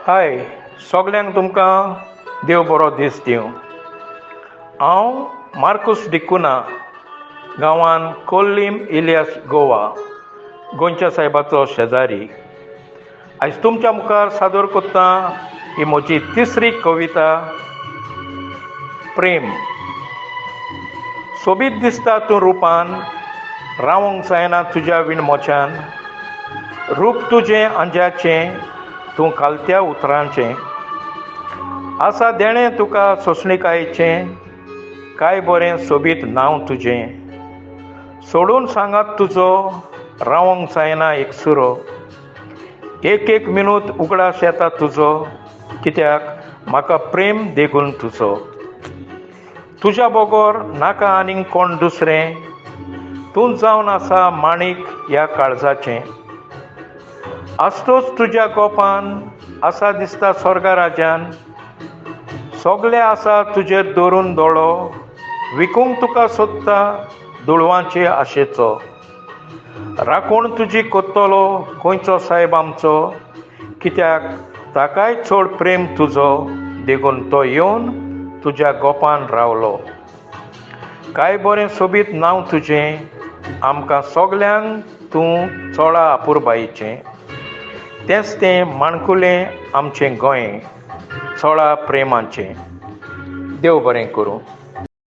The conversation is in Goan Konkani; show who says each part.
Speaker 1: हाय सगल्यांक तुमकां देव बरो दीस दिवं. हांव मार्कूस डिकुना, गांवान कोल्लीम इलियास, गोवा, गोंयच्या सायबाचो शेजारी. आयज तुमच्या मुखार सादर करता ही म्हजी तिसरी कविता, प्रेम. सोबीत दिसता तूं रुपान, रावंक जायना तुज्या वीण मोच्यान. रूप तुजें आंज्याचें, तूं खालत्या उतरांचें. आसा देणें तुका सोंसणिकायेचें, काय बरें सोबीत नांव तुजें. सोडून सांगात तुजो रावंक जायना एकसुरो. एक एक मिनूत उगडास येता तुजो, कित्याक म्हाका प्रेम देखून तुजो. तुज्या बगर नाका आनीक कोण दुसरें, तूं जावन आसा माणीक ह्या काळजाचें. आसतोच तुज्या गोपान आसा दिसता स्वर्गा राज्यान. सगलें आसा तुजेर दवरून दोळो, विकूंक तुका सोदता दुडवांचे आशेचो. राखण तुजी कोत्तलो गोंयचो सायब आमचो, कित्याक ताकाय चड प्रेम तुजो, देखून तो येवन तुज्या गोपान रावलो. काय बरें सोबीत नांव तुजें, आमकां सगल्यांक तूं चोडा अपुरबायेचें. तेंच तें माणकुलें आमचें गोंय, चोडा प्रेमाचें. देव बरें करूं.